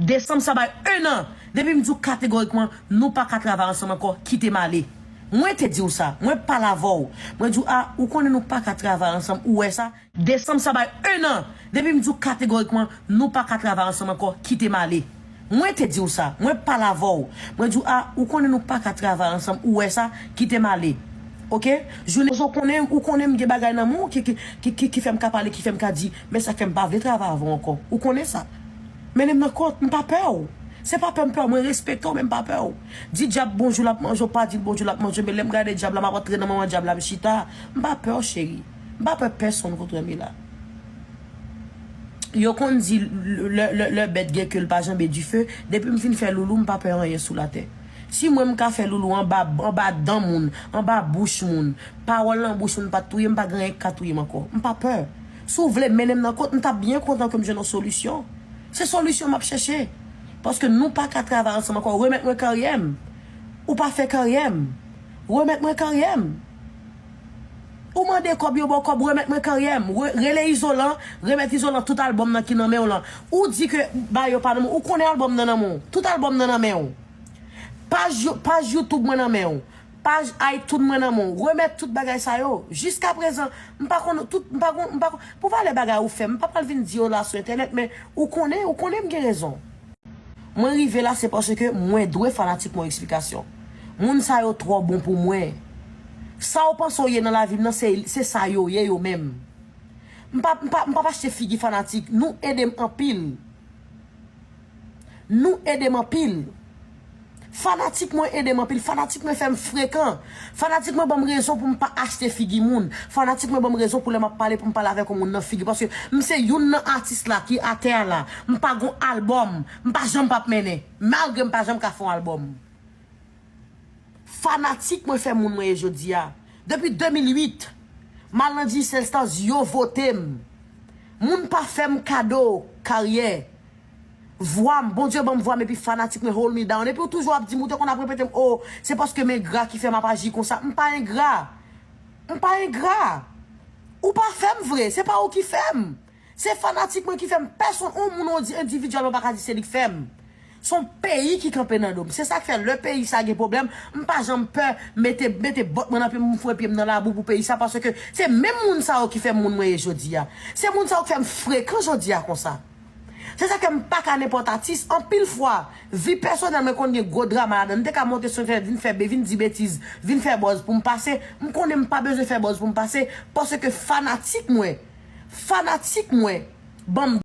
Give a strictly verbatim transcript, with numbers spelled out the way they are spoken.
Desanm sa bay en an. Depi m di w kategorikman, nou pa ka travay ansanm ankò, kite m ale. Mwen te di w sa. Mwen pale avè w. Mwen di w, a, ou konnen nou pa ka travay ansanm, ou wè sa? Desanm sa bay en an. Depi m di w kategorikman, nou pa ka travay ansanm ankò, kite m ale. Mwen te di w sa. Mwen pale avè w. Mwen di w, a, ou konnen nou pa ka travay ansanm, ou wè sa? Kite m ale. Oke? Jounen, ou konnen, ou konnen m gen bagay nan men w ki, ki, ki, ki, ki fè m ka pale, ki fè m ka di, men sa k fè m pa vle travay avè w ankò. Ou konnen sa. Mennen m nan kòt, m pa pè w. Se pa pè m pè w, mwen respekte w, men m pa pè w. Di dyab bonjou, l ap manje w, pa di l bonjou, l ap manje w, men lè m gade dyab la, m ap antre nan manman dyab la, m chita. M pa pè w, cheri. M pa pè pèsonn kontrèmila. Yo konn di, lè, lè, lè bèt gen ke l pa janbe dife, depi m fin fè loulou, m pa pè anyen sou latè. Si mwen m ka fè loulou anba, anba dan moun, anba bouch moun, pawòl nan bouch moun pa t touye m, pa gen anyen k ka touye m ankò. M pa pè. Si w vle mennen m nan kòt, m t ap byen kontan ke m jwenn yon solisyon. Se solisyon m ap chèche. Paske nou pa ka travay ansanm ankò. Remèt mwen karyè m. Ou pa fè karyè m. Remèt mwen karyè m. Ou mande kòb, yo ba w kòb, remèt mwen karyè m. Re-, rele Izolan, remèt Izolan tout albòm nan ki nan men w lan. Ou di ke ba yo pa nan men w. Ou konnen albòm nan nan men w. Tout albòm nan nan men w. Paj, paj YouTube mwen nan men w. Paj iTunes mwen nan men w. Remèt tout bagay sa yo. Jiskaprezan, m pa konn tout, m pa konn, m pa konn, pou valè bagay ou fè, m pa pral vin di yo la sou entènèt, men ou konnen, ou konnen m gen rezon. Mwen rive la, se paske mwen dwe fanatik mwen eksplikasyon. Moun sa yo twò bon pou mwen. Sa w panse w ye nan lavi m nan, se, se sa yo ye yo menm. M pa, m pa, m pa achte figi fanatik. Nou ede m anpil. Nou ede m anpil. Fanatik mwen ede m anpil. Fanatik mwen fè m frekan. Fanatik mwen ban m rezon pou m pa achte figi moun. Fanatik mwen ban m rezon pou lè m ap pale, pou m pale avèk yon moun nan figi. Paske m se youn nan atis la ki atè a la. M pa gon albòm. M pa janm p ap mennen. Malgre m pa janm ka fè yon albòm. Fanatik mwen fè moun mwen ye jodi a. Depi de mil uit, m al nan Digicel Stars, yo vote m. Moun pa fè m kado karyè. Vwa m, Bondye ban m vwa m, epi fanatik mwen hold me down. Epi ou toujou ap di m, ou te konn ap repete m, oh, se paske m engra ki fè m ap aji konsa. M pa engra. M pa engra. Ou pa fè m vre, se pa ou ki fè m. Se fanatik mwen ki fè m. Pèsonn, yon moun, yon di, endividyèlman pa ka di se li k fè m. Se yon peyi ki kanpe nan do m. Se sa k fè lè peyi sa gen pwoblèm, m pa janm pè mete, mete bòt mwen nan pye m, m foure pye m nan labou pou peyi sa, paske se menm moun sa yo ki fè m moun mwen ye jodi a. Se moun sa yo k fè m frekan jodi a konsa. Se sa k fè m pa ka nenpòt atis. Anpil fwa, vi pèsonèl mwen konn gen gwo drama ladan l. M te ka monte sou entènèt, vin fè be-, vin di betiz, vin fè buzz pou m pase. M konnen m pa bezwen fè buzz pou m pase, paske fanatik mwen, fanatik mwen, ban m